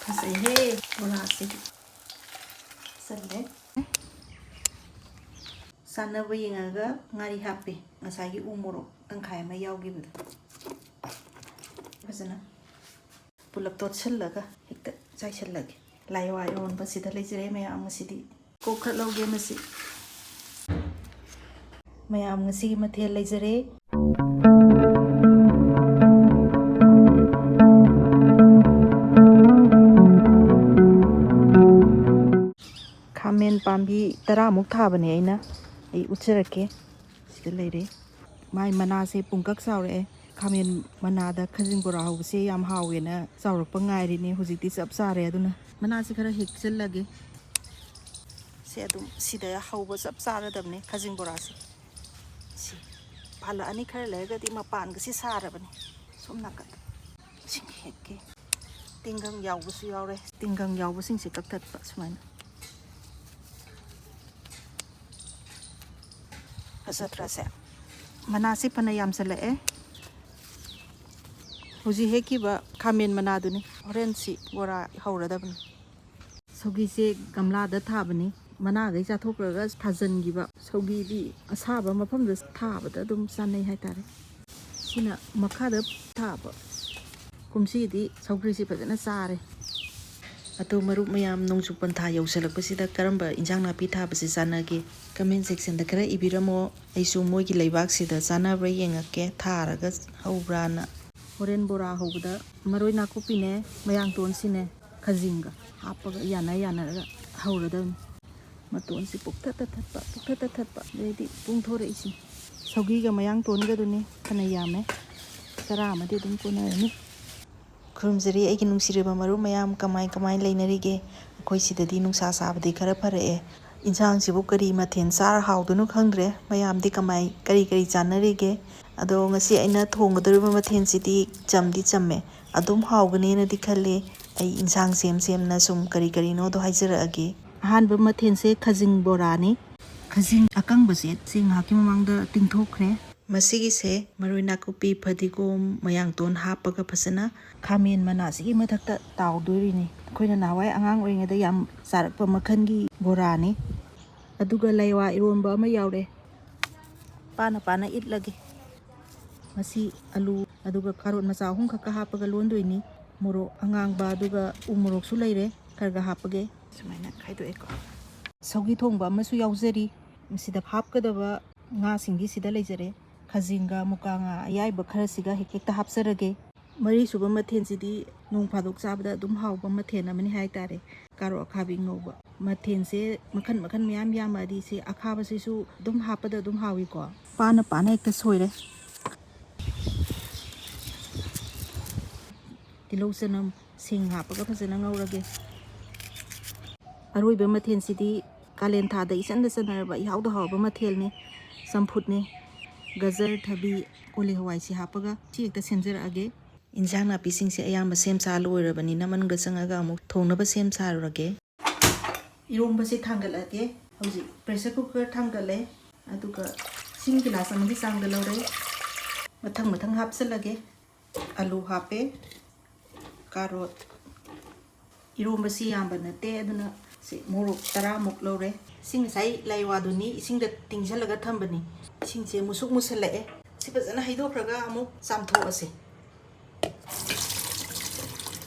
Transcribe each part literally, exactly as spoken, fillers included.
ꯐꯖꯩꯍꯦ ꯕꯣꯔꯥꯁꯤꯗꯤ꯫ ꯆꯜꯂꯦ꯫ ꯆꯥꯟꯅꯕ ꯌꯦꯡꯉꯒ ꯉꯥꯔꯤ ꯍꯥꯞꯄꯦ, ꯉꯁꯥꯏꯒꯤ ꯎ ꯃꯣꯔꯣꯛ ꯇꯪꯈꯥꯏ ꯑꯃ ꯌꯥꯎꯈꯤꯕꯗꯣ꯫ ꯐꯖꯅ ꯄꯨꯂꯞ ꯇꯣꯠꯁꯤꯜꯂꯒ ꯍꯦꯛꯇ ꯆꯥꯏꯁꯤꯜꯂꯒꯦ꯫ ꯂꯥꯏꯋꯥ ꯏꯔꯣꯟꯕꯁꯤꯗ ꯂꯩꯖꯔꯦ ꯃꯌꯥꯝ ꯉꯁꯤꯗꯤ꯫ ꯀꯣꯛꯈꯠꯍꯧꯒꯦ ꯃꯁꯤ꯫ ꯃꯌꯥꯝ ꯉꯁꯤꯒꯤ ꯃꯊꯦꯜ ꯂꯩꯖꯔꯦ꯫ ꯈꯥꯃꯦꯟ ꯄꯥꯝꯕꯤ ꯇꯔꯥꯃꯨꯛ ꯊꯥꯕꯅꯦ ꯑꯩꯅ꯫ ꯑꯩ ꯎꯠꯆꯔꯛꯀꯦ꯫ ꯁꯤꯗ ꯂꯩꯔꯦ꯫ ꯃꯥꯏ ꯃꯅꯥꯁꯦ ꯄꯨꯡꯀꯛ ꯆꯥꯎꯔꯛꯑꯦ꯫ ꯈꯥꯃꯦꯟ ꯃꯅꯥꯗ ꯈꯖꯤꯡ ꯕꯣꯔꯥ ꯍꯧꯕꯁꯦ ꯌꯥꯝ ꯍꯥꯎꯋꯦꯅ ꯆꯥꯎꯔꯛꯄ ꯉꯥꯏꯔꯤꯅꯦ꯫ ꯍꯧꯖꯤꯛꯇꯤ ꯆꯞ ꯆꯥꯔꯦ꯫ ꯑꯗꯨꯅ ꯃꯅꯥꯁꯦ ꯈꯔ ꯍꯦꯛꯆꯜꯂꯒꯦ꯫ ꯁꯦ ꯑꯗꯨꯝ ꯁꯤꯗ ꯍꯧꯕ ꯆꯞ ꯆꯥꯔꯗꯕꯅꯦ ꯈꯖꯤꯡ ꯕꯣꯔꯥꯁꯦ꯫ ꯁꯤ ꯄꯥꯜꯂꯛꯑꯅꯤ, ꯈꯔ ꯂꯩꯔꯒꯗꯤ ꯃꯄꯥꯟꯒꯁꯤ ꯁꯥꯔꯕꯅꯦ꯫ ꯁꯣꯝ ꯅꯥꯀꯟꯗ ꯁꯤ ꯍꯦꯛꯀꯦ꯫ ꯇꯤꯡꯒꯪ ꯌꯥꯎꯕꯁꯨ ꯌꯥꯎꯔꯦ꯫ ꯇꯤꯡꯒꯪ ꯌꯥꯎꯕꯁꯤꯡꯁꯦ ꯀꯛꯊꯠꯄ ꯁꯨꯃꯥꯏꯅ꯫ ꯐꯖꯗ꯭ꯔꯁꯦ? ꯃꯅꯥꯁꯤ ꯐꯅ ꯌꯥꯝꯁꯤꯜꯂꯛꯑꯦ꯫ ꯍꯧꯖꯤꯛ ꯍꯦꯛꯈꯤꯕ ꯈꯥꯃꯦꯟ ꯃꯅꯥꯗꯨꯅꯤ꯫ ꯍꯣꯔꯦꯟ ꯁꯤ ꯕꯣꯔꯥ ꯍꯧꯔꯗꯕꯅꯤ꯫ ꯁꯧꯒꯤꯁꯦ ꯒꯝꯂꯥꯗ ꯊꯥꯕꯅꯤ꯫ ꯃꯅꯥꯈꯩ ꯆꯥꯊꯣꯛꯈ꯭ꯔꯒ ꯊꯥꯖꯤꯟꯈꯤꯕ꯫ ꯁꯧꯒꯤꯗꯤ ꯑꯁꯥꯕ ꯃꯐꯝꯗ ꯊꯥꯕꯗ ꯑꯗꯨꯝ ꯆꯥꯅꯩ ꯍꯥꯏꯇꯥꯔꯦ꯫ ꯁꯤꯅ ꯃꯈꯥꯗ ꯊꯥꯕ꯫ ꯀꯨꯝꯁꯤꯗꯤ ꯁꯧꯒ꯭ꯔꯤꯁꯤ ꯐꯖꯅ ꯆꯥꯔꯦ꯫ ꯑꯗꯣ ꯃꯔꯨꯞ ꯃꯌꯥꯝ, ꯅꯣꯡꯖꯨ ꯄꯟꯊꯥ ꯌꯧꯁꯤꯜꯂꯛꯄꯁꯤꯗ ꯀꯔꯝꯕ ꯏꯟꯖꯥꯡ ꯅꯥꯄꯤ ꯊꯥꯕꯁꯤ ꯆꯥꯟꯅꯒꯦ? Comment sectionꯗ ꯈꯔ ꯏꯕꯤꯔꯝꯃꯣ꯫ ꯑꯩꯁꯨ ꯃꯣꯏꯒꯤ ꯂꯩꯕꯥꯛꯁꯤꯗ ꯆꯥꯟꯅꯕ꯭ꯔꯥ ꯌꯦꯡꯉꯛꯀꯦ, ꯊꯥꯔꯒ ꯍꯧꯕ꯭ꯔꯥꯅ꯫ ꯍꯣꯔꯦꯟ ꯕꯣꯔꯥ ꯍꯧꯕꯗ ꯃꯔꯣꯏ ꯅꯥꯀꯨꯞꯄꯤꯅꯦ, ꯃꯌꯥꯡꯇꯣꯟꯁꯤꯅꯦ, ꯈꯖꯤꯡꯒ ꯍꯥꯞꯄꯒ ꯌꯥꯅ ꯌꯥꯅꯔꯒ ꯍꯧꯔꯗꯕꯅꯤ꯫ ꯃꯇꯣꯟꯁꯤ ꯄꯨꯛꯊꯠꯇ ꯊꯠꯄ, ꯄꯨꯛꯊꯠꯇ ꯊꯠꯄ꯫ ꯑꯗꯩꯗꯤ ꯄꯨꯡꯊꯣꯔꯛꯏꯁꯤ꯫ ꯁꯧꯒꯤꯒ ꯃꯌꯥꯡꯇꯣꯟꯒꯗꯨꯅꯤ, ꯐꯅ ꯌꯥꯝꯃꯦ꯫ ꯆꯔꯥ ꯑꯃꯗꯤ ꯑꯗꯨꯝ ꯀꯣꯟꯅꯔꯅꯤ꯫ ꯈꯨꯔꯨꯝꯖꯔꯤ ꯑꯩꯒꯤ ꯅꯨꯡꯁꯤꯔꯕ ꯃꯔꯨꯞ ꯃꯌꯥꯝ, ꯀꯃꯥꯏ ꯀꯃꯥꯏ ꯂꯩꯅꯔꯤꯒꯦ? ꯑꯩꯈꯣꯏ ꯁꯤꯗꯗꯤ ꯅꯨꯡꯁꯥ ꯁꯥꯕꯗꯤ ꯈꯔ ꯐꯔꯛꯑꯦ꯫ ꯏꯟꯁꯥꯡꯁꯤꯕꯨ ꯀꯔꯤ ꯃꯊꯦꯜ ꯆꯥꯔ ꯍꯥꯎꯗꯣꯏꯅꯣ ꯈꯪꯗ꯭ꯔꯦ꯫ ꯃꯌꯥꯝꯗꯤ ꯀꯃꯥꯏ, ꯀꯔꯤ ꯀꯔꯤ ꯆꯥꯅꯔꯤꯒꯦ? ꯑꯗꯣ ꯉꯁꯤ ꯑꯩꯅ ꯊꯣꯡꯒꯗꯧꯔꯤꯕ ꯃꯊꯦꯜꯁꯤꯗꯤ ꯆꯝꯗꯤ ꯆꯝꯃꯦ꯫ ꯑꯗꯨꯝ ꯍꯥꯎꯒꯅꯦꯅꯗꯤ ꯈꯜꯂꯤ꯫ ꯑꯩ ꯏꯟꯁꯥꯡ ꯁꯦꯝ ꯁꯦꯝꯅ ꯁꯨꯝ ꯀꯔꯤ ꯀꯔꯤꯅꯣꯗꯣ ꯍꯥꯏꯖꯔꯛꯑꯒꯦ꯫ ꯑꯍꯥꯟꯕ ꯃꯊꯦꯜꯁꯦ ꯈꯖꯤꯡ ꯕꯣꯔꯥꯅꯤ꯫ ꯈꯖꯤꯡ ꯑꯀꯪꯕꯁꯦ ꯁꯤ ꯉꯥꯏꯍꯥꯛꯀꯤ ꯃꯃꯥꯡꯗ ꯇꯤꯡꯊꯣꯛꯈ꯭ꯔꯦ꯫ ꯃꯁꯤꯒꯤꯁꯦ ꯃꯔꯣꯏ ꯅꯥꯀꯨꯞꯄꯤ, ꯐꯗꯤꯒꯣꯝ, ꯃꯌꯥꯡꯇꯣꯟ ꯍꯥꯞꯄꯒ ꯐꯖꯅ ꯈꯥꯃꯦꯟ ꯃꯅꯥꯁꯤꯒꯤ ꯃꯊꯛꯇ ꯇꯥꯎꯗꯣꯔꯤꯅꯤ꯫ ꯑꯩꯈꯣꯏꯅ ꯅꯍꯥꯟꯋꯥꯏ ꯑꯉꯥꯡ ꯑꯣꯏꯔꯤꯉꯩꯗ ꯌꯥꯝ ꯆꯥꯔꯛꯄ ꯃꯈꯜꯒꯤ ꯕꯣꯔꯥꯅꯤ꯫ ꯑꯗꯨꯒ ꯂꯩꯋꯥ ꯏꯔꯣꯟꯕ ꯑꯃ ꯌꯥꯎꯔꯦ꯫ ꯄꯥꯅ ꯄꯥꯅ ꯏꯠꯂꯒꯦ꯫ ꯃꯁꯤ ꯑꯂꯨ ꯑꯗꯨꯒ ꯀꯥꯔꯣꯠ ꯃꯆꯥ ꯑꯍꯨꯝ ꯈꯛꯀ ꯍꯥꯞꯄꯒ ꯂꯣꯟꯗꯣꯏꯅꯤ꯫ ꯃꯣꯔꯣꯛ ꯑꯉꯥꯡꯕ ꯑꯗꯨꯒ ꯎ ꯃꯣꯔꯣꯛꯁꯨ ꯂꯩꯔꯦ, ꯈꯔꯒ ꯍꯥꯞꯄꯒꯦ꯫ ꯁꯨꯃꯥꯏꯅ ꯈꯥꯏꯗꯣꯛꯑꯦꯀꯣ꯫ ꯁꯧꯒꯤ ꯊꯣꯡꯕ ꯑꯃꯁꯨ ꯌꯥꯎꯖꯔꯤ꯫ ꯁꯤꯗ ꯍꯥꯞꯀꯗꯕ ꯉꯥꯁꯤꯡꯗꯤ ꯁꯤꯗ ꯂꯩꯖꯔꯦ꯫ ꯈꯖꯤꯡꯒ ꯃꯨꯀꯥ ꯉꯥ ꯑꯌꯥꯏꯕ ꯈꯔꯁꯤꯒ ꯍꯦꯛ ꯍꯦꯛꯇ ꯍꯥꯞꯆꯔꯒꯦ꯫ ꯃꯔꯤꯁꯨꯕ ꯃꯊꯦꯜꯁꯤꯗꯤ ꯅꯣꯡ ꯐꯥꯗꯣꯛ ꯆꯥꯕꯗ ꯑꯗꯨꯝ ꯍꯥꯎꯕ ꯃꯊꯦꯜ ꯑꯃꯅꯤ ꯍꯥꯏꯇꯥꯔꯦ꯫ ꯀꯥꯔꯣꯠ ꯑꯈꯥꯕꯤ ꯉꯧꯕ꯫ ꯃꯊꯦꯜꯁꯦ ꯃꯈꯟ ꯃꯈꯟ ꯃꯌꯥꯝ ꯌꯥꯝꯃꯛꯑꯗꯤ ꯁꯤ ꯑꯈꯥꯕꯁꯤꯁꯨ ꯑꯗꯨꯝ ꯍꯥꯞꯄꯗ ꯑꯗꯨꯝ ꯍꯥꯎꯏꯀꯣ꯫ ꯄꯥꯅ ꯄꯥꯅ ꯍꯦꯛꯇ ꯁꯣꯏꯔꯦ꯫ ꯇꯤꯜꯍꯧ ꯆꯅꯝ ꯁꯤꯡ ꯍꯥꯞꯄꯒ ꯐꯖꯅ ꯉꯧꯔꯒꯦ꯫ ꯑꯔꯣꯏꯕ ꯃꯊꯦꯜꯁꯤꯗꯤ ꯀꯥꯂꯦꯟ ꯊꯥꯗ ꯏꯆꯟꯗ ꯆꯟꯅꯔꯕ ꯏꯍꯥꯎꯗ ꯍꯥꯎꯕ ꯃꯊꯦꯜꯅꯤ꯫ ꯆꯝꯐꯨꯠꯅꯤ꯫ ꯒꯖꯔ, ꯊꯕꯤ, ꯀꯣꯂꯤ ꯍꯋꯥꯏꯁꯤ ꯍꯥꯞꯄꯒ ꯁꯤ ꯍꯦꯛꯇ ꯁꯦꯝꯖꯔꯛꯑꯒꯦ꯫ ꯏꯟꯁꯥꯡ ꯅꯥꯄꯤꯁꯤꯡꯁꯦ ꯑꯌꯥꯝꯕ ꯁꯦꯝ ꯁꯥ ꯂꯣꯏꯔꯕꯅꯤꯅ ꯃꯅꯨꯡꯗ ꯆꯪꯉꯒ ꯑꯃꯨꯛ ꯊꯣꯡꯅꯕ ꯁꯦꯝ ꯁꯥꯔꯨꯔꯒꯦ꯫ ꯏꯔꯣꯝꯕꯁꯦ ꯊꯥꯡꯒꯠꯂꯛꯑꯒꯦ꯫ ꯍꯧꯖꯤꯛ pressure cooker ꯊꯥꯡꯒꯠꯂꯦ꯫ ꯑꯗꯨꯒ ꯏꯁꯤꯡ ꯒꯤꯂꯥꯁ ꯑꯃꯒꯤ ꯆꯥꯡꯗ ꯂꯧꯔꯦ꯫ ꯃꯊꯪ ꯃꯊꯪ ꯍꯥꯞꯆꯤꯜꯂꯒꯦ꯫ ꯑꯂꯨ ꯍꯥꯞꯄꯦ꯫ ꯀꯥꯔꯣꯠ꯫ ꯏꯔꯣꯝꯕꯁꯤ ꯌꯥꯝꯕ ꯅꯠꯇꯦ, ꯑꯗꯨꯅ ꯁꯤ ꯃꯣꯔꯣꯛ ꯇꯔꯥꯃꯨꯛ ꯂꯧꯔꯦ꯫ ꯁꯤ ꯉꯁꯥꯏ ꯂꯥꯏꯋꯥꯗꯨꯅꯤ ꯏꯁꯤꯡꯗ ꯇꯤꯡꯁꯤꯜꯂꯒ ꯊꯝꯕꯅꯤ꯫ ꯏꯁꯤꯡꯁꯦ ꯃꯨꯁꯨꯛ ꯃꯨꯁꯜꯂꯛꯑꯦ꯫ ꯁꯤ ꯐꯖꯅ ꯍꯩꯗꯣꯛꯈ꯭ꯔꯒ ꯑꯃꯨꯛ ꯆꯥꯝꯊꯣꯛꯑꯁꯦ꯫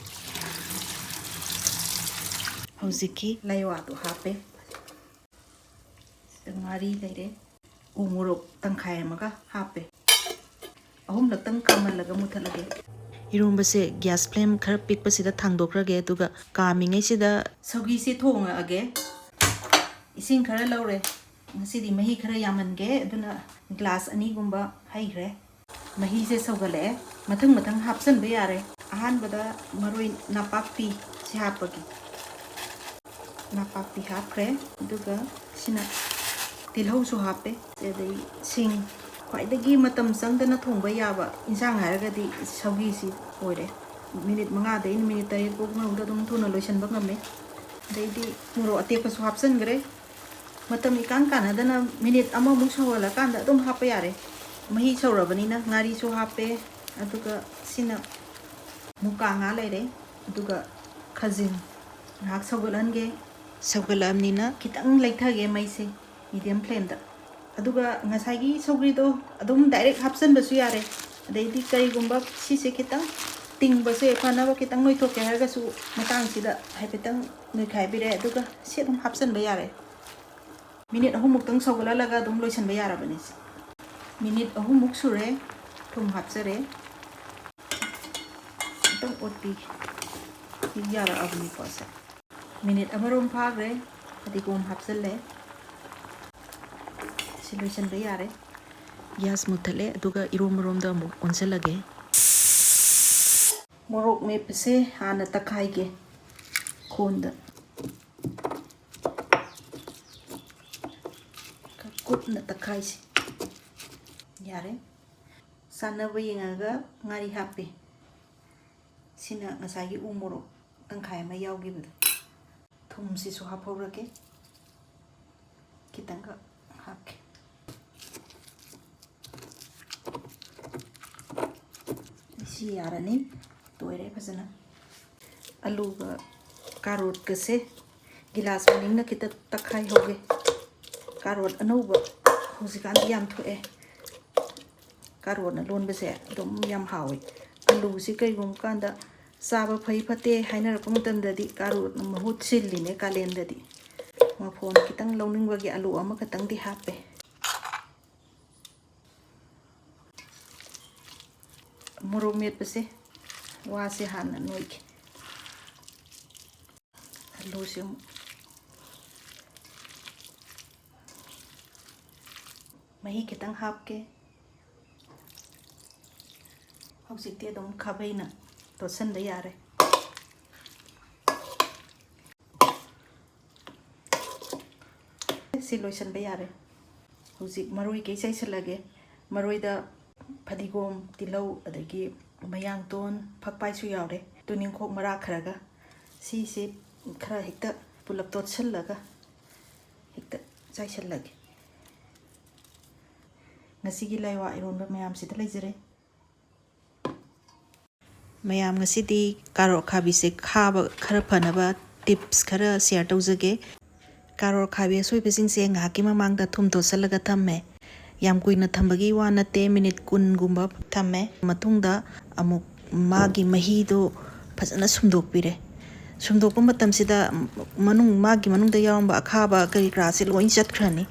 ꯍꯧꯖꯤꯛꯀꯤ ꯂꯥꯏꯋꯥꯗꯣ ꯍꯥꯞꯄꯦ꯫ ꯁꯤꯗ ꯉꯥꯔꯤ ꯂꯩꯔꯦ꯫ ꯎ ꯃꯣꯔꯣꯛ ꯇꯪꯈꯥꯏ ꯑꯃꯒ ꯍꯥꯞꯄꯦ꯫ ꯑꯍꯨꯝꯂꯛꯇꯪ ꯀꯥꯝꯍꯜꯂꯒ ꯃꯨꯊꯠꯂꯒꯦ꯫ ꯏꯔꯣꯝꯕꯁꯦ gas flame ꯈꯔ ꯄꯤꯛꯄꯁꯤꯗ ꯊꯥꯡꯗꯣꯛꯈ꯭ꯔꯒꯦ, ꯑꯗꯨꯒ ꯀꯥꯝꯃꯤꯉꯩꯁꯤꯗ ꯁꯧꯒꯤꯁꯦ ꯊꯣꯡꯉꯛꯑꯒꯦ꯫ ꯏꯁꯤꯡ ꯈꯔ ꯂꯧꯔꯦ꯫ ꯉꯁꯤꯗꯤ ꯃꯍꯤ ꯈꯔ ꯌꯥꯝꯍꯟꯒꯦ, ꯑꯗꯨꯅ glass ꯑꯅꯤꯒꯨꯝꯕ ꯍꯩꯈ꯭ꯔꯦ꯫ ꯃꯍꯤꯁꯦ ꯁꯧꯒꯠꯂꯛꯑꯦ꯫ ꯃꯊꯪ ꯃꯊꯪ ꯍꯥꯞꯆꯤꯟꯕ ꯌꯥꯔꯦ꯫ ꯑꯍꯥꯟꯕꯗ ꯃꯔꯣꯏ ꯅꯥꯄꯥꯛꯄꯤ ꯁꯤ ꯍꯥꯞꯄꯒꯦ꯫ ꯅꯥꯄꯥꯛꯄꯤ ꯍꯥꯞꯈ꯭ꯔꯦ꯫ ꯑꯗꯨꯒ ꯁꯤꯅ ꯇꯤꯜꯍꯧꯁꯨ ꯍꯥꯞꯄꯦ꯫ ꯑꯗꯩ ꯁꯤꯡ꯫ ꯈ꯭ꯋꯥꯏꯗꯒꯤ ꯃꯇꯝ ꯆꯪꯗꯅ ꯊꯣꯡꯕ ꯌꯥꯕ ꯏꯟꯁꯥꯡ ꯍꯥꯏꯔꯒꯗꯤ ꯁꯧꯒꯤꯁꯤ ꯑꯣꯏꯔꯦ꯫ Minute ꯃꯉꯥꯗꯩꯅ minute ꯇꯔꯦꯠ ꯐꯥꯎ ꯃꯅꯨꯡꯗ ꯑꯗꯨꯝ ꯊꯨꯅ ꯂꯣꯏꯁꯤꯟꯕ ꯉꯝꯃꯦ꯫ ꯑꯗꯩꯗꯤ ꯃꯣꯔꯣꯛ ꯑꯇꯦꯛꯄꯁꯨ ꯍꯥꯞꯆꯤꯟꯈ꯭ꯔꯦ꯫ ꯃꯇꯝ ꯏꯀꯥꯟ ꯀꯥꯟꯅꯗꯅ minute ꯑꯃꯃꯨꯛ ꯁꯧꯍꯜꯂꯀꯥꯟꯗ ꯑꯗꯨꯝ ꯍꯥꯞꯄ ꯌꯥꯔꯦ꯫ ꯃꯍꯤ ꯁꯧꯔꯕꯅꯤꯅ ꯉꯥꯔꯤꯁꯨ ꯍꯥꯞꯄꯦ꯫ ꯑꯗꯨꯒ ꯁꯤꯅ ꯃꯨꯀꯥ ꯉꯥ ꯂꯩꯔꯦ꯫ ꯑꯗꯨꯒ ꯈꯥꯖꯤꯡ ꯉꯥꯏꯍꯥꯛ ꯁꯧꯒꯠꯍꯟꯒꯦ꯫ ꯁꯧꯒꯠꯂꯛꯑꯕꯅꯤꯅ ꯈꯤꯇꯪ ꯂꯩꯊꯒꯦ ꯃꯩꯁꯦ, medium flameꯗ꯫ ꯑꯗꯨꯒ ꯉꯁꯥꯏꯒꯤ ꯁꯧꯒ꯭ꯔꯤꯗꯣ ꯑꯗꯨꯝ direct ꯍꯥꯞꯆꯤꯟꯕꯁꯨ ꯌꯥꯔꯦ꯫ ꯑꯗꯩꯗꯤ ꯀꯔꯤꯒꯨꯝꯕ ꯁꯤꯁꯦ ꯈꯤꯇꯪ ꯇꯤꯡꯕꯁꯦ ꯐꯅꯕ ꯈꯤꯇꯪ ꯅꯣꯏꯊꯣꯛꯀꯦ ꯍꯥꯏꯔꯒꯁꯨ ꯃꯇꯥꯡꯁꯤꯗ ꯍꯥꯏꯐꯦꯠꯇꯪ ꯅꯣꯏꯈꯥꯏꯕꯤꯔꯦ꯫ ꯑꯗꯨꯒ ꯁꯤ ꯑꯗꯨꯝ ꯍꯥꯞꯆꯤꯟꯕ ꯌꯥꯔꯦ꯫ Minute ꯑꯍꯨꯝꯃꯨꯛꯇꯪ ꯁꯧꯒꯠꯍꯜꯂꯒ ꯑꯗꯨꯝ ꯂꯣꯏꯁꯤꯟꯕ ꯌꯥꯔꯕꯅꯤ ꯁꯤ꯫ Minute ꯑꯍꯨꯝꯃꯨꯛ ꯁꯨꯔꯦ꯫ ꯊꯨꯝ ꯍꯥꯞꯆꯔꯦ꯫ ꯑꯝꯇꯪ ꯑꯣꯠꯄꯤꯒꯦ꯫ ꯁꯤ ꯌꯥꯔꯛꯑꯕꯅꯤꯀꯣ ꯁꯦ꯫ Minute ꯑꯃꯔꯣꯝ ꯐꯥꯈ꯭ꯔꯦ꯫ ꯐꯗꯤꯒꯣꯝ ꯍꯥꯞꯆꯤꯜꯂꯦ꯫ ꯁꯤ ꯂꯣꯏꯁꯤꯟꯕ ꯌꯥꯔꯦ꯫ Gas ꯃꯨꯠꯊꯠꯂꯦ꯫ ꯑꯗꯨꯒ ꯏꯔꯣꯝ ꯃꯔꯣꯝꯗ ꯑꯃꯨꯛ ꯑꯣꯟꯁꯤꯜꯂꯒꯦ꯫ ꯃꯣꯔꯣꯛ ꯃꯦꯠꯄꯁꯦ ꯍꯥꯟꯅ ꯇꯛꯈꯥꯏꯒꯦ꯫ ꯈꯣꯟꯗ ꯈꯔ ꯀꯨꯞꯅ ꯇꯛꯈꯥꯏꯁꯤ꯫ ꯌꯥꯔꯦ꯫ ꯆꯥꯟꯅꯕ ꯌꯦꯡꯉꯒ ꯉꯥꯔꯤ ꯍꯥꯞꯄꯦ꯫ ꯁꯤꯅ ꯉꯁꯥꯏꯒꯤ ꯎ ꯃꯣꯔꯣꯛ ꯇꯪꯈꯥꯏ ꯑꯃ ꯌꯥꯎꯈꯤꯕꯗꯣ꯫ ꯊꯨꯝꯁꯤꯁꯨ ꯍꯥꯞꯍꯧꯔꯒꯦ꯫ ꯈꯤꯇꯪꯈꯛ ꯍꯥꯞꯀꯦ꯫ ꯁꯤ ꯌꯥꯔꯅꯤ꯫ ꯇꯣꯏꯔꯦ ꯐꯖꯅ꯫ ꯑꯂꯨꯒ ꯀꯥꯔꯣꯠꯀꯁꯦ ꯒꯤꯂꯥꯁ ꯃꯅꯤꯡꯅ ꯈꯤꯇ ꯇꯛꯈꯥꯏꯍꯧꯒꯦ꯫ ꯀꯥꯔꯣꯠ ꯑꯅꯧꯕ ꯍꯧꯖꯤꯛꯀꯥꯟꯗꯤ ꯌꯥꯝ ꯊꯣꯛꯑꯦ꯫ ꯀꯥꯔꯣꯠꯅ ꯂꯣꯟꯕꯁꯦ ꯑꯗꯨꯝ ꯌꯥꯝ ꯍꯥꯎꯋꯦ꯫ ꯑꯂꯨꯁꯤ ꯀꯩꯒꯨꯝꯕ ꯀꯥꯟꯗ ꯆꯥꯕ ꯐꯩ ꯐꯠꯇꯦ ꯍꯥꯏꯅꯔꯛꯄ ꯃꯇꯝꯗꯗꯤ ꯀꯥꯔꯣꯠꯅ ꯃꯍꯨꯠ ꯁꯤꯜꯂꯤꯅꯦ ꯀꯥꯂꯦꯟꯗꯗꯤ꯫ ꯃꯐꯣꯟ ꯈꯤꯇꯪ ꯂꯧꯅꯤꯡꯕꯒꯤ ꯑꯂꯨ ꯑꯃꯈꯛꯇꯪꯗꯤ ꯍꯥꯞꯄꯦ꯫ ꯃꯣꯔꯣꯛ ꯃꯦꯠꯄꯁꯦ ꯋꯥꯁꯦ ꯍꯥꯟꯅ ꯅꯣꯏꯒꯦ꯫ ꯑꯂꯨꯁꯦ ꯑꯃꯨꯛ ꯃꯍꯤ ꯈꯤꯇꯪ ꯍꯥꯞꯀꯦ꯫ ꯍꯧꯖꯤꯛꯇꯤ ꯑꯗꯨꯝ ꯈꯥꯕꯩꯅ ꯇꯣꯠꯁꯟꯕ ꯌꯥꯔꯦ꯫ ꯁꯤ ꯂꯣꯏꯁꯟꯕ ꯌꯥꯔꯦ꯫ ꯍꯧꯖꯤꯛ ꯃꯔꯣꯏ ꯀꯩ ꯆꯥꯏꯁꯜꯂꯒꯦ꯫ ꯃꯔꯣꯏꯗ ꯐꯗꯤꯒꯣꯝ, ꯇꯤꯜꯍꯧ, ꯑꯗꯒꯤ ꯃꯌꯥꯡꯇꯣꯟ, ꯐꯛꯄꯥꯏꯁꯨ ꯌꯥꯎꯔꯦ꯫ ꯇꯨꯅꯤꯡꯈꯣꯛ ꯃꯔꯥ ꯈꯔꯒ ꯁꯤꯁꯦ ꯈꯔ ꯍꯦꯛꯇ ꯄꯨꯂꯞ ꯇꯣꯠꯁꯜꯂꯒ ꯍꯦꯛꯇ ꯆꯥꯏꯁꯜꯂꯒꯦ꯫ ꯉꯁꯤꯒꯤ ꯂꯥꯏꯋꯥ ꯏꯔꯣꯟꯕ ꯃꯌꯥꯝꯁꯤꯗ ꯂꯩꯖꯔꯦ꯫ ꯃꯌꯥꯝ, ꯉꯁꯤꯗꯤ ꯀꯥꯔꯣꯠ ꯑꯈꯥꯕꯤꯁꯦ ꯈꯥꯕ ꯈꯔ ꯐꯅꯕ tips ꯈꯔ share ꯇꯧꯖꯒꯦ꯫ ꯀꯥꯔꯣꯠ ꯑꯈꯥꯕꯤ ꯑꯁꯣꯏꯕꯁꯤꯡꯁꯦ ꯉꯥꯏꯍꯥꯛꯀꯤ ꯃꯃꯥꯡꯗ ꯊꯨꯝ ꯇꯣꯠꯁꯤꯜꯂꯒ ꯊꯝꯃꯦ꯫ ꯌꯥꯝ ꯀꯨꯏꯅ ꯊꯝꯕꯒꯤ ꯋꯥ ꯅꯠꯇꯦ, ꯃꯤꯅꯤꯠ ꯀꯨꯟꯒꯨꯝꯕ ꯊꯝꯃꯦ꯫ ꯃꯇꯨꯡꯗ ꯑꯃꯨꯛ ꯃꯥꯒꯤ ꯃꯍꯤꯗꯣ ꯐꯖꯅ ꯁꯨꯝꯗꯣꯛꯄꯤꯔꯦ꯫ ꯁꯨꯝꯗꯣꯛꯄ ꯃꯇꯝꯁꯤꯗ ꯃꯅꯨꯡ, ꯃꯥꯒꯤ ꯃꯅꯨꯡꯗ ꯌꯥꯎꯔꯝꯕ ꯑꯈꯥꯕ ꯀꯔꯤ ꯀꯔꯥꯁꯦ ꯂꯣꯏ ꯆꯠꯈ꯭ꯔꯅꯤ꯫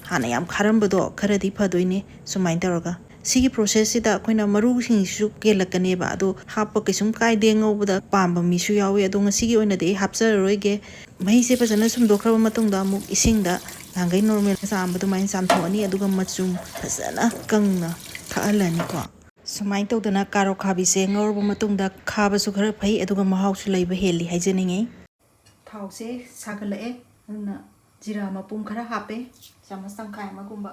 ꯍꯥꯟꯅ ꯌꯥꯝ ꯈꯥꯔꯝꯕꯗꯣ ꯈꯔꯗꯤ ꯐꯗꯣꯏꯅꯦ ꯁꯨꯃꯥꯏꯅ ꯇꯧꯔꯒ꯫ ꯁꯤꯒꯤ process ꯁꯤꯗ ꯑꯩꯈꯣꯏꯅ ꯃꯔꯨꯁꯤꯡꯁꯤꯁꯨ ꯀꯦꯜꯂꯛꯀꯅꯦꯕ, ꯑꯗꯣ ꯍꯥꯞꯄ ꯀꯩꯁꯨꯝ ꯀꯥꯏꯗꯦ, ꯉꯧꯕꯗ ꯄꯥꯝꯕ ꯃꯤꯁꯨ ꯌꯥꯎꯋꯤ꯫ ꯑꯗꯣ ꯉꯁꯤꯒꯤ ꯑꯣꯏꯅꯗꯤ ꯑꯩ ꯍꯥꯞꯆꯔꯔꯣꯏꯒꯦ꯫ ꯃꯍꯤꯁꯦ ꯐꯖꯅ ꯁꯨꯝꯗꯣꯛꯈ꯭ꯔꯕ ꯃꯇꯨꯡꯗ ꯑꯃꯨꯛ ꯏꯁꯤꯡꯗ ꯅꯍꯥꯟꯈꯩ normal ꯆꯥꯝꯕ ꯑꯗꯨꯃꯥꯏꯅ ꯆꯥꯝꯊꯣꯛꯑꯅꯤ, ꯑꯗꯨꯒ ꯃꯆꯨꯝ ꯐꯖꯅ ꯀꯪꯅ ꯊꯛꯍꯜꯂꯅꯤꯀꯣ꯫ ꯁꯨꯃꯥꯏꯅ ꯇꯧꯗꯅ ꯀꯥꯔꯣꯠ ꯈꯥꯕꯤꯁꯦ ꯉꯧꯔꯕ ꯃꯇꯨꯡꯗ ꯈꯥꯕꯁꯨ ꯈꯔ ꯐꯩ, ꯑꯗꯨꯒ ꯃꯍꯥꯎꯁꯨ ꯂꯩꯕ ꯍꯦꯜꯂꯤ ꯍꯥꯏꯖꯅꯤꯡꯉꯤ꯫ ꯊꯥꯎꯁꯦ ꯁꯥꯒꯠꯂꯛꯑꯦ, ꯑꯗꯨꯅ ꯖꯤꯔꯥ ꯃꯄꯨꯝ ꯈꯔ ꯍꯥꯞꯄꯦ, ꯆꯥꯃꯁ ꯇꯪꯈꯥꯏ ꯑꯃꯒꯨꯝꯕ꯫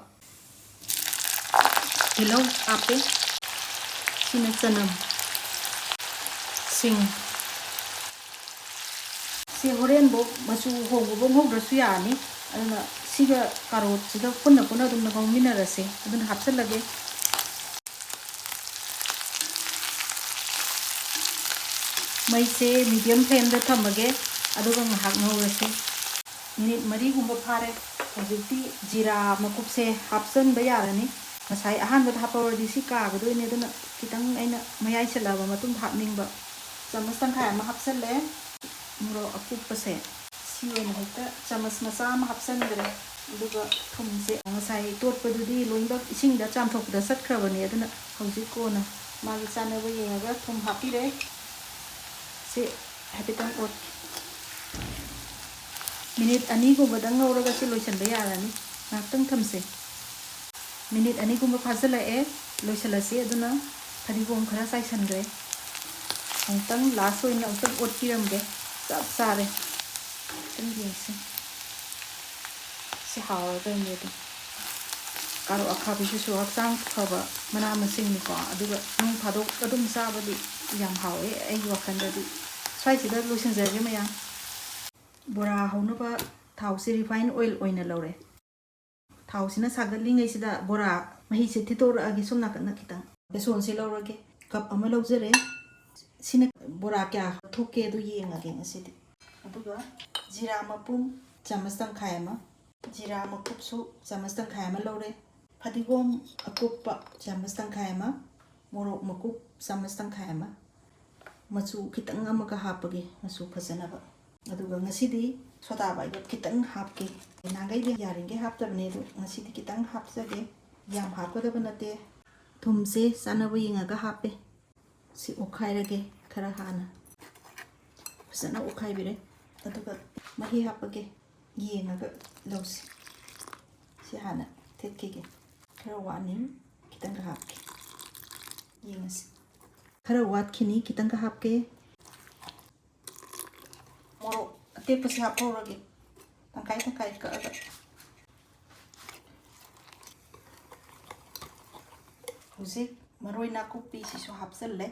ꯇꯤꯜꯍꯧ ꯍꯥꯞꯄꯦ꯫ ꯁꯤꯅ ꯆꯅꯝ, ꯁꯤꯡ꯫ ꯁꯤ ꯍꯣꯔꯦꯟꯐꯧ ꯃꯆꯨ ꯍꯣꯡꯕꯐꯧ ꯉꯧꯗ꯭ꯔꯁꯨ ꯌꯥꯔꯅꯤ꯫ ꯑꯗꯨꯅ ꯁꯤꯒ ꯀꯥꯔꯣꯠꯁꯤꯒ ꯄꯨꯟꯅ ꯄꯨꯟꯅ ꯑꯗꯨꯝ ꯉꯧꯃꯤꯟꯅꯔꯁꯦ꯫ ꯑꯗꯨꯅ ꯍꯥꯞꯆꯤꯜꯂꯒꯦ꯫ ꯃꯩꯁꯦ medium flame ꯗ ꯊꯝꯃꯒꯦ, ꯑꯗꯨꯒ ꯉꯥꯏꯍꯥꯛ ꯉꯧꯔꯁꯦ꯫ ꯃꯤꯅꯤꯠ ꯃꯔꯤꯒꯨꯝꯕ ꯐꯥꯔꯦ꯫ ꯍꯧꯖꯤꯛꯇꯤ ꯖꯤꯔꯥ ꯃꯀꯨꯞꯁꯦ ꯍꯥꯞꯆꯤꯟꯕ ꯌꯥꯔꯅꯤ꯫ ꯉꯁꯥꯏ ꯑꯍꯥꯟꯕꯗ ꯍꯥꯞꯍꯧꯔꯗꯤ ꯁꯤ ꯀꯥꯒꯗꯣꯏꯅꯦ, ꯑꯗꯨꯅ ꯈꯤꯇꯪ ꯑꯩꯅ ꯃꯌꯥꯏ ꯆꯜꯂꯛꯑꯕ ꯃꯇꯨꯡꯗ ꯍꯥꯞꯅꯤꯡꯕ꯫ ꯆꯥꯃꯁ ꯇꯪꯈꯥꯏ ꯑꯃ ꯍꯥꯞꯆꯤꯜꯂꯦ꯫ ꯃꯣꯔꯣꯛ ꯑꯀꯨꯞꯄꯁꯦ ꯁꯤ ꯑꯣꯏꯅ ꯍꯦꯛꯇ ꯆꯥꯃꯁ ꯃꯆꯥ ꯑꯃ ꯍꯥꯞꯆꯤꯟꯈ꯭ꯔꯦ꯫ ꯑꯗꯨꯒ ꯊꯨꯝꯁꯦ ꯉꯁꯥꯏ ꯇꯣꯠꯄꯗꯨꯗꯤ ꯂꯣꯏꯅꯃꯛ ꯏꯁꯤꯡꯗ ꯆꯥꯝꯊꯣꯛꯄꯗ ꯆꯠꯈ꯭ꯔꯕꯅꯦ, ꯑꯗꯨꯅ ꯍꯧꯖꯤꯛ ꯀꯣꯟꯅ ꯃꯥꯒꯤ ꯆꯥꯟꯅꯕ ꯌꯦꯡꯉꯒ ꯊꯨꯝ ꯍꯥꯞꯄꯤꯔꯦ꯫ ꯁꯤ ꯍꯥꯏꯐꯦꯠꯇꯪ ꯑꯣꯠꯀꯦ꯫ ꯃꯤꯅꯤꯠ ꯑꯅꯤꯒꯨꯝꯕꯗꯪ ꯉꯧꯔꯒ ꯁꯤ ꯂꯣꯏꯁꯤꯟꯕ ꯌꯥꯔꯅꯤ꯫ ꯉꯥꯏꯍꯥꯛꯇꯪ ꯊꯝꯁꯦ꯫ ꯃꯤꯅꯤꯠ ꯑꯅꯤꯒꯨꯝꯕ ꯐꯥꯖꯤꯜꯂꯛꯑꯦ, ꯂꯣꯏꯁꯤꯜꯂꯁꯤ꯫ ꯑꯗꯨꯅ ꯐꯗꯤꯒꯣꯝ ꯈꯔ ꯆꯥꯏꯁꯤꯟꯈ꯭ꯔꯦ꯫ ꯑꯃꯨꯛꯇꯪ last ꯑꯣꯏꯅ ꯑꯃꯨꯛꯇꯪ ꯑꯣꯠꯄꯤꯔꯝꯒꯦ꯫ ꯆꯞ ꯆꯥꯔꯦ꯫ ꯑꯃꯨꯛꯇꯪ ꯌꯦꯡꯁꯤ꯫ ꯁꯤ ꯍꯥꯎꯔꯗꯣꯏꯅꯦ ꯑꯗꯨꯝ꯫ ꯀꯥꯔꯣꯠ ꯑꯈꯥꯕꯤꯁꯤꯁꯨ ꯍꯛꯆꯥꯡ ꯐꯕ ꯃꯅꯥ ꯃꯁꯤꯡꯅꯤꯀꯣ, ꯑꯗꯨꯒ ꯅꯣꯡ ꯐꯥꯗꯣꯛ ꯑꯗꯨꯝ ꯆꯥꯕꯗꯤ ꯌꯥꯝ ꯍꯥꯎꯋꯦ ꯑꯩꯒꯤ ꯋꯥꯈꯜꯗꯗꯤ꯫ ꯁ꯭ꯋꯥꯏꯁꯤꯗ ꯂꯣꯏꯁꯤꯟꯖꯔꯒꯦ ꯃꯌꯥꯝ꯫ ꯕꯣꯔꯥ ꯍꯧꯅꯕ ꯊꯥꯎꯁꯤ refine oil ꯑꯣꯏꯅ ꯂꯧꯔꯦ꯫ ꯊꯥꯎꯁꯤꯅ ꯁꯥꯒꯠꯂꯤꯉꯩꯁꯤꯗ ꯕꯣꯔꯥ ꯃꯍꯤꯁꯦ ꯊꯤꯠꯇꯣꯔꯛꯑꯒꯦ ꯁꯣꯝ ꯅꯥꯀꯟꯗ ꯈꯤꯇꯪ꯫ ꯕꯦꯁꯣꯟꯁꯦ ꯂꯧꯔꯒꯦ, ꯀꯞ ꯑꯃ ꯂꯧꯖꯔꯦ꯫ ꯁꯤꯅ ꯕꯣꯔꯥ ꯀꯌꯥ ꯊꯣꯛꯀꯦ ꯑꯗꯨ ꯌꯦꯡꯉꯒꯦ ꯉꯁꯤꯗꯤ꯫ ꯑꯗꯨꯒ ꯖꯤꯔꯥ ꯃꯄꯨꯝ ꯆꯥꯃꯁ ꯇꯪꯈꯥꯏ ꯑꯃ, ꯖꯤꯔꯥ ꯃꯀꯨꯞꯁꯨ ꯆꯥꯃꯁ ꯇꯪꯈꯥꯏ ꯑꯃ ꯂꯧꯔꯦ, ꯐꯗꯤꯒꯣꯝ ꯑꯀꯨꯞꯄ ꯆꯥꯃꯁ ꯇꯪꯈꯥꯏ ꯑꯃ, ꯃꯣꯔꯣꯛ ꯃꯀꯨꯞ ꯆꯥꯃꯁ ꯇꯪꯈꯥꯏ ꯑꯃ, ꯃꯆꯨ ꯈꯤꯇꯪ ꯑꯃꯒ ꯍꯥꯞꯄꯒꯦ, ꯃꯆꯨ ꯐꯖꯅꯕ꯫ ꯑꯗꯨꯒ ꯉꯁꯤꯗꯤ ꯁꯣꯗꯥ ꯕꯥꯏꯒꯞ ꯈꯤꯇꯪ ꯍꯥꯞꯀꯦ꯫ ꯅꯍꯥꯟꯈꯩꯗꯤ ꯌꯥꯔꯤꯈꯩ ꯍꯥꯞꯇꯕꯅꯦ, ꯑꯗꯣ ꯉꯁꯤꯗꯤ ꯈꯤꯇꯪ ꯍꯥꯞꯆꯒꯦ꯫ ꯌꯥꯝ ꯍꯥꯞꯀꯗꯕ ꯅꯠꯇꯦ꯫ ꯊꯨꯝꯁꯦ ꯆꯥꯟꯅꯕ ꯌꯦꯡꯉꯒ ꯍꯥꯞꯄꯦ꯫ ꯁꯤ ꯑꯣꯠꯈꯥꯏꯔꯒꯦ ꯈꯔ ꯍꯥꯟꯅ꯫ ꯐꯖꯅ ꯑꯣꯠꯈꯥꯏꯕꯤꯔꯦ꯫ ꯑꯗꯨꯒ ꯃꯍꯤ ꯍꯥꯞꯄꯒꯦ꯫ ꯌꯦꯡꯉꯒ ꯂꯧꯁꯤ꯫ ꯁꯤ ꯍꯥꯟꯅ ꯊꯤꯠꯈꯤꯒꯦ꯫ ꯈꯔ ꯋꯥꯠꯅꯤ, ꯈꯤꯇꯪꯒ ꯍꯥꯞꯀꯦ꯫ ꯌꯦꯡꯉꯁꯤ꯫ ꯈꯔ ꯋꯥꯠꯈꯤꯅꯤ, ꯈꯤꯇꯪꯒ ꯍꯥꯞꯀꯦ꯫ ꯃꯣꯔꯣꯛ ꯑꯇꯦꯛꯄꯁꯦ ꯍꯥꯞꯍꯧꯔꯒꯦ, ꯇꯪꯈꯥꯏ ꯇꯪꯈꯥꯏ ꯀꯛꯑꯒ꯫ ꯍꯧꯖꯤꯛ ꯃꯔꯣꯏ ꯅꯥꯀꯨꯞꯄꯤꯁꯤꯁꯨ ꯍꯥꯞꯆꯜꯂꯦ꯫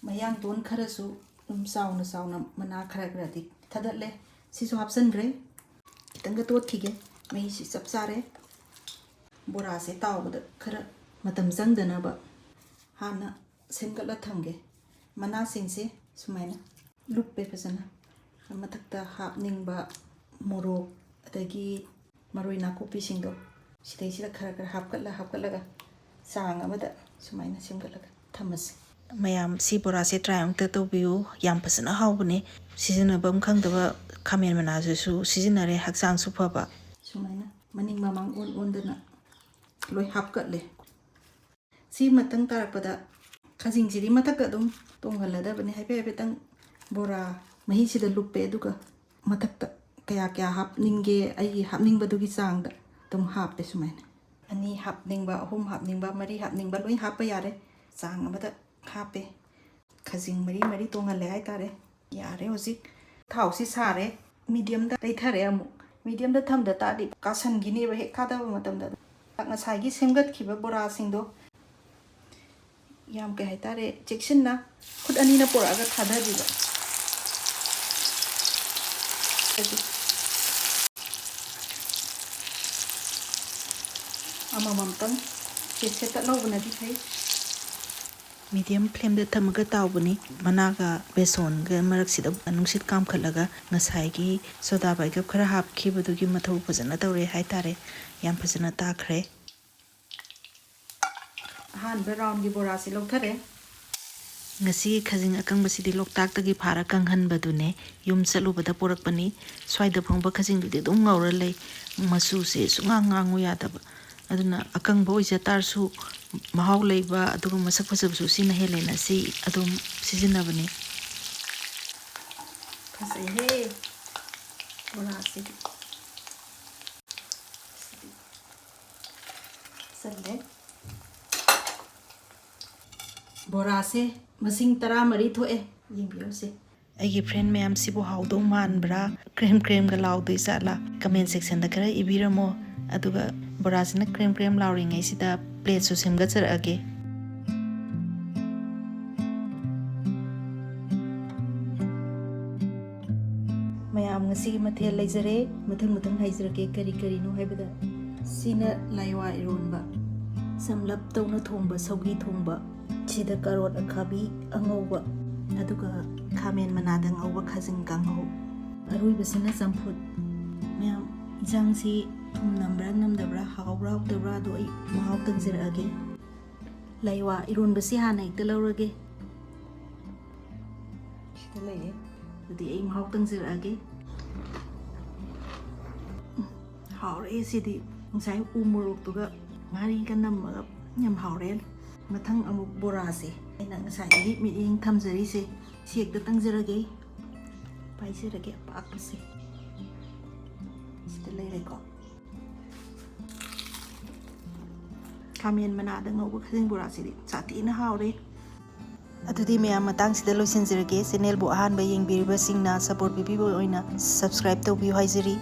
ꯃꯌꯥꯡꯇꯣꯟ ꯈꯔꯁꯨ ꯑꯗꯨꯝ ꯆꯥꯎꯅ ꯆꯥꯎꯅ ꯃꯅꯥ ꯈꯔ ꯈꯔꯗꯤ ꯊꯥꯗꯠꯂꯦ꯫ ꯁꯤꯁꯨ ꯍꯥꯞꯆꯟꯈ꯭ꯔꯦ꯫ ꯈꯤꯇꯪꯒ ꯇꯣꯠꯈꯤꯒꯦ꯫ ꯃꯩꯁꯤ ꯆꯞ ꯆꯥꯔꯦ꯫ ꯕꯣꯔꯥꯁꯦ ꯇꯥꯎꯕꯗ ꯈꯔ ꯃꯇꯝ ꯆꯪꯗꯅꯕ ꯍꯥꯟꯅ ꯁꯦꯝꯒꯠꯂ ꯊꯝꯒꯦ꯫ ꯃꯅꯥꯁꯤꯡꯁꯦ ꯁꯨꯃꯥꯏꯅ ꯂꯨꯞꯄꯦ ꯐꯖꯅ꯫ ꯃꯊꯛꯇ ꯍꯥꯞꯅꯤꯡꯕ ꯃꯣꯔꯣꯛ, ꯑꯗꯒꯤ ꯃꯔꯣꯏ ꯅꯥꯀꯨꯞꯄꯤꯁꯤꯡꯗꯣ ꯁꯤꯗꯩꯁꯤꯗ ꯈꯔ ꯈꯔ ꯍꯥꯞꯀꯠꯂ ꯍꯥꯞꯀꯠꯂꯒ ꯆꯥꯡ ꯑꯃꯗ ꯁꯨꯃꯥꯏꯅ ꯁꯦꯝꯒꯠꯂꯒ ꯊꯝꯃꯁꯤ꯫ ꯃꯌꯥꯝ ꯁꯤ ꯕꯣꯔꯥꯁꯦ try ꯑꯃꯨꯛꯇ ꯇꯧꯕꯤꯌꯨ, ꯌꯥꯝ ꯐꯖꯅ ꯍꯥꯎꯕꯅꯦ꯫ ꯁꯤꯖꯤꯟꯅꯐꯝ ꯈꯪꯗꯕ ꯈꯥꯃꯦꯟ ꯃꯅꯥꯁꯤꯁꯨ ꯁꯤꯖꯤꯟꯅꯔꯦ, ꯍꯛꯆꯥꯡꯁꯨ ꯐꯕ꯫ ꯁꯨꯃꯥꯏꯅ ꯃꯅꯤꯡ ꯃꯃꯥꯡ ꯑꯣꯟ ꯑꯣꯟꯗꯅ ꯂꯣꯏ ꯍꯥꯞꯀꯠꯂꯦ꯫ ꯁꯤ ꯃꯇꯪ ꯇꯥꯔꯛꯄꯗ ꯈꯥꯖꯤꯡꯁꯤꯗꯤ ꯃꯊꯛꯇ ꯑꯗꯨꯝ ꯇꯣꯡꯍꯜꯂꯗꯕꯅꯤ꯫ ꯍꯥꯏꯐꯦꯠ ꯍꯥꯏꯐꯦꯠꯇꯪ ꯕꯣꯔꯥ ꯃꯍꯤꯁꯤꯗ ꯂꯨꯞꯄꯦ, ꯑꯗꯨꯒ ꯃꯊꯛꯇ ꯀꯌꯥ ꯀꯌꯥ ꯍꯥꯞꯅꯤꯡꯒꯦ, ꯑꯩꯒꯤ ꯍꯥꯞꯅꯤꯡꯕꯗꯨꯒꯤ ꯆꯥꯡꯗ ꯑꯗꯨꯝ ꯍꯥꯞꯄꯦ꯫ ꯁꯨꯃꯥꯏꯅ ꯑꯅꯤ ꯍꯥꯞꯅꯤꯡꯕ, ꯑꯍꯨꯝ ꯍꯥꯞꯅꯤꯡꯕ, ꯃꯔꯤ ꯍꯥꯞꯅꯤꯡꯕ ꯂꯣꯏ ꯍꯥꯞꯄ ꯌꯥꯔꯦ꯫ ꯆꯥꯡ ꯑꯃꯗ ꯍꯥꯞꯄꯦ꯫ ꯈꯥꯖꯤꯡ ꯃꯔꯤ ꯃꯔꯤ ꯇꯣꯡꯍꯜꯂꯦ ꯍꯥꯏꯇꯥꯔꯦ꯫ ꯌꯥꯔꯦ꯫ ꯍꯧꯖꯤꯛ ꯊꯥꯎꯁꯤ ꯁꯥꯔꯦ꯫ Mediumꯗ ꯂꯩꯊꯔꯦ꯫ ꯑꯃꯨꯛ mediumꯗ ꯊꯝꯗ ꯇꯥꯔꯗꯤ ꯀꯥꯁꯟꯈꯤꯅꯦꯕ ꯍꯦꯛ ꯊꯥꯗꯕ ꯃꯇꯝꯗ꯫ ꯉꯁꯥꯏꯒꯤ ꯁꯦꯝꯒꯠꯈꯤꯕ ꯕꯣꯔꯥꯁꯤꯡꯗꯣ ꯌꯥꯝ, ꯀꯩ ꯍꯥꯏꯇꯥꯔꯦ, ꯆꯦꯛꯁꯤꯟꯅ ꯈꯨꯠ ꯑꯅꯤꯅ ꯄꯨꯔꯛꯑꯒ ꯊꯥꯗꯕꯤꯕ꯫ ꯍꯧꯖꯤꯛ ꯑꯃꯃꯝꯇꯪ ꯁꯦꯠ ꯁꯦꯠ ꯇꯠꯍꯧꯕꯅꯗꯤ ꯐꯩ꯫ ꯃꯤꯗꯤꯌꯝ ꯐ꯭ꯂꯦꯝꯗ ꯊꯝꯃꯒ ꯇꯥꯎꯕꯅꯤ꯫ ꯃꯅꯥꯒ ꯕꯦꯁꯣꯟꯒ ꯃꯔꯛꯁꯤꯗ ꯅꯨꯡꯁꯤꯠ ꯀꯥꯝꯈꯠꯂꯒ ꯉꯁꯥꯏꯒꯤ ꯁꯣꯗꯥ ꯕꯥꯏꯒꯞ ꯈꯔ ꯍꯥꯞꯈꯤꯕꯗꯨꯒꯤ ꯃꯊꯧ ꯐꯖꯅ ꯇꯧꯔꯦ ꯍꯥꯏꯇꯥꯔꯦ꯫ ꯌꯥꯝ ꯐꯖꯅ ꯇꯥꯈ꯭ꯔꯦ꯫ ꯑꯍꯥꯟꯕ ꯔꯥꯎꯟꯒꯤ ꯕꯣꯔꯥꯁꯤ ꯂꯧꯊꯔꯦ꯫ ꯉꯁꯤꯒꯤ ꯈꯖꯤꯡ ꯑꯀꯪꯕꯁꯤꯗꯤ ꯂꯣꯛꯇꯥꯛꯇꯒꯤ ꯐꯥꯔ ꯀꯪꯍꯟꯕꯗꯨꯅꯦ꯫ ꯌꯨꯝ ꯆꯠꯂꯨꯕꯗ ꯄꯨꯔꯛꯄꯅꯤ꯫ ꯁ꯭ꯋꯥꯏꯗ ꯐꯪꯕ ꯈꯖꯤꯡꯗꯨꯗꯤ ꯑꯗꯨꯝ ꯉꯧꯔ ꯂꯩ꯫ ꯃꯆꯨꯁꯦ ꯁꯨꯡꯉꯥꯡ ꯉꯥꯡꯉꯨ ꯌꯥꯗꯕ꯫ ꯑꯗꯨꯅ ꯑꯀꯪꯕ ꯑꯣꯏꯖ ꯇꯥꯔꯁꯨ ꯃꯍꯥꯎ ꯂꯩꯕ ꯑꯗꯨꯒ ꯃꯁꯛ ꯐꯖꯕꯁꯨ ꯁꯤꯅ ꯍꯦꯜꯂꯦꯅ ꯁꯤ ꯑꯗꯨꯝ ꯁꯤꯖꯤꯟꯅꯕꯅꯤ꯫ ꯐꯖꯩꯍꯦ ꯕꯣꯔꯥꯁꯤꯗꯤ꯫ ꯆꯜꯂꯦ꯫ ꯕꯣꯔꯥꯁꯦ ꯃꯁꯤꯡ ꯇꯔꯥꯃꯔꯤ ꯊꯣꯛꯑꯦ꯫ ꯌꯦꯡꯕꯤꯔꯣꯁꯦ꯫ ꯑꯩꯒꯤ ꯐ꯭ꯔꯦꯟ ꯃꯌꯥꯝꯁꯤꯕꯨ ꯍꯥꯎꯗꯧ ꯃꯥꯟꯕ꯭ꯔꯥ? ꯀ꯭ꯔꯦꯝ ꯀ꯭ꯔꯦꯝꯒ ꯂꯥꯎꯗꯣꯏ ꯖꯥꯠꯂꯥ? ꯀꯃꯦꯟ ꯁꯦꯛꯁꯟꯗ ꯈꯔ ꯏꯕꯤꯔꯝꯃꯣ꯫ ꯑꯗꯨꯒ ꯕꯣꯔꯥꯁꯤꯅ ꯀ꯭ꯔꯦꯝ ꯀ꯭ꯔꯦꯝ ꯂꯥꯎꯔꯤꯉꯩꯁꯤꯗ ꯄ꯭ꯂꯦꯠꯁꯨ ꯁꯦꯝꯒꯠꯆꯔꯛꯑꯒꯦ꯫ ꯃꯌꯥꯝ, ꯉꯁꯤꯒꯤ ꯃꯊꯦꯜ ꯂꯩꯖꯔꯦ꯫ ꯃꯊꯪ ꯃꯊꯪ ꯍꯥꯏꯖꯔꯛꯀꯦ ꯀꯔꯤ ꯀꯔꯤꯅꯣ ꯍꯥꯏꯕꯗ, ꯁꯤꯅ ꯂꯥꯏꯋꯥ ꯏꯔꯣꯟꯕ, ꯆꯝꯂꯞ ꯇꯧꯅ ꯊꯣꯡꯕ ꯁꯧꯒ꯭ꯔꯤ ꯊꯣꯡꯕ, ꯁꯤꯗ ꯀꯥꯔꯣꯠ ꯑꯈꯥꯕꯤ ꯑꯉꯧꯕ, ꯑꯗꯨꯒ ꯈꯥꯃꯦꯟ ꯃꯅꯥꯗ ꯉꯧꯕ ꯈꯥꯖꯤꯡ ꯀꯥꯡꯍꯧ, ꯑꯔꯣꯏꯕꯁꯤꯅ ꯆꯝꯐꯨꯠ꯫ ꯃꯌꯥꯝ, ꯏꯟꯁꯥꯡꯁꯤ ꯊꯨꯝ ꯅꯝꯕ꯭ꯔꯥ ꯅꯝꯗꯕ꯭ꯔꯥ, ꯍꯥꯎꯕ꯭ꯔꯥ ꯍꯥꯎꯇꯕ꯭ꯔꯥ, ꯑꯗꯣ ꯑꯩ ꯃꯍꯥꯎ ꯇꯪꯖꯔꯛꯑꯒꯦ꯫ ꯂꯥꯏꯋꯥ ꯏꯔꯣꯟꯕꯁꯤ ꯍꯥꯟꯅ ꯍꯦꯛꯇ ꯂꯧꯔꯒꯦ꯫ ꯁꯤꯗ ꯂꯩꯔꯦ꯫ ꯑꯗꯨꯗꯤ ꯑꯩ ꯃꯍꯥꯎ ꯇꯪꯖꯔꯛꯑꯒꯦ꯫ ꯎꯝ, ꯍꯥꯎꯔꯦ ꯁꯤꯗꯤ꯫ ꯉꯁꯥꯏ ꯎ ꯃꯣꯔꯣꯛꯇꯨꯒ ꯉꯥꯔꯤꯒ ꯅꯝꯃꯒ ꯌꯥꯝ ꯍꯥꯎꯔꯦ꯫ ꯃꯊꯪ ꯑꯃꯨꯛ ꯕꯣꯔꯥꯁꯦ ꯑꯩꯅ ꯉꯁꯥꯏꯗꯒꯤ ꯃꯤꯠꯌꯦꯡ ꯊꯝꯖꯔꯤꯁꯦ, ꯁꯤ ꯍꯦꯛꯇ ꯇꯪꯖꯔꯒꯦ꯫ ꯄꯥꯏꯖꯔꯒꯦ ꯑꯄꯥꯛꯄꯁꯦ꯫ ꯁꯤꯗ ꯂꯩꯔꯦꯀꯣ꯫ ꯈꯥꯃꯦꯟ ꯃꯅꯥꯗ ꯉꯧꯕ ꯈꯖꯤꯡ ꯕꯣꯔꯥꯁꯤꯗꯤ ꯁꯥꯊꯤꯅ ꯍꯥꯎꯔꯦ꯫ ꯑꯗꯨꯗꯤ ꯃꯌꯥꯝ, ꯃꯇꯥꯡꯁꯤꯗ ꯂꯣꯏꯁꯤꯟꯖꯔꯒꯦ꯫ ꯆꯦꯅꯦꯜꯕꯨ ꯑꯍꯥꯟꯕ ꯌꯦꯡꯕꯤꯔꯤꯕꯁꯤꯡꯅ ꯁꯄꯣꯔꯠ ꯄꯤꯕꯤꯕ ꯑꯣꯏꯅ ꯁꯕꯁꯀ꯭ꯔꯥꯏꯕ ꯇꯧꯕꯤꯌꯨ ꯍꯥꯏꯖꯔꯤ꯫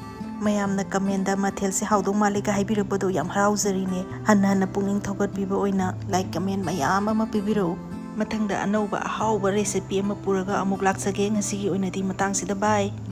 ꯃꯌꯥꯝꯅ ꯀꯃꯦꯟꯗ "ꯃꯊꯦꯜꯁꯦ ꯍꯥꯎꯗꯧ ꯃꯥꯜꯂꯤꯒ" ꯍꯥꯏꯕꯤꯔꯛꯄꯗꯣ ꯌꯥꯝ ꯍꯔꯥꯎꯖꯔꯤꯅꯦ꯫ ꯍꯟꯅ ꯍꯟꯅ ꯄꯨꯛꯅꯤꯡ ꯊꯧꯒꯠꯄꯤꯕ ꯑꯣꯏꯅ ꯂꯥꯏꯛ, ꯀꯃꯦꯟ ꯃꯌꯥꯝ ꯑꯃ ꯄꯤꯕꯤꯔꯛꯎ꯫ ꯃꯊꯪꯗ ꯑꯅꯧꯕ ꯑꯍꯥꯎꯕ ꯔꯦꯁꯤꯄꯤ ꯑꯃ ꯄꯨꯔꯒ ꯑꯃꯨꯛ ꯂꯥꯛꯆꯒꯦ꯫ ꯉꯁꯤꯒꯤ ꯑꯣꯏꯅꯗꯤ ꯃꯇꯥꯡꯁꯤꯗ ꯕꯥꯏ꯫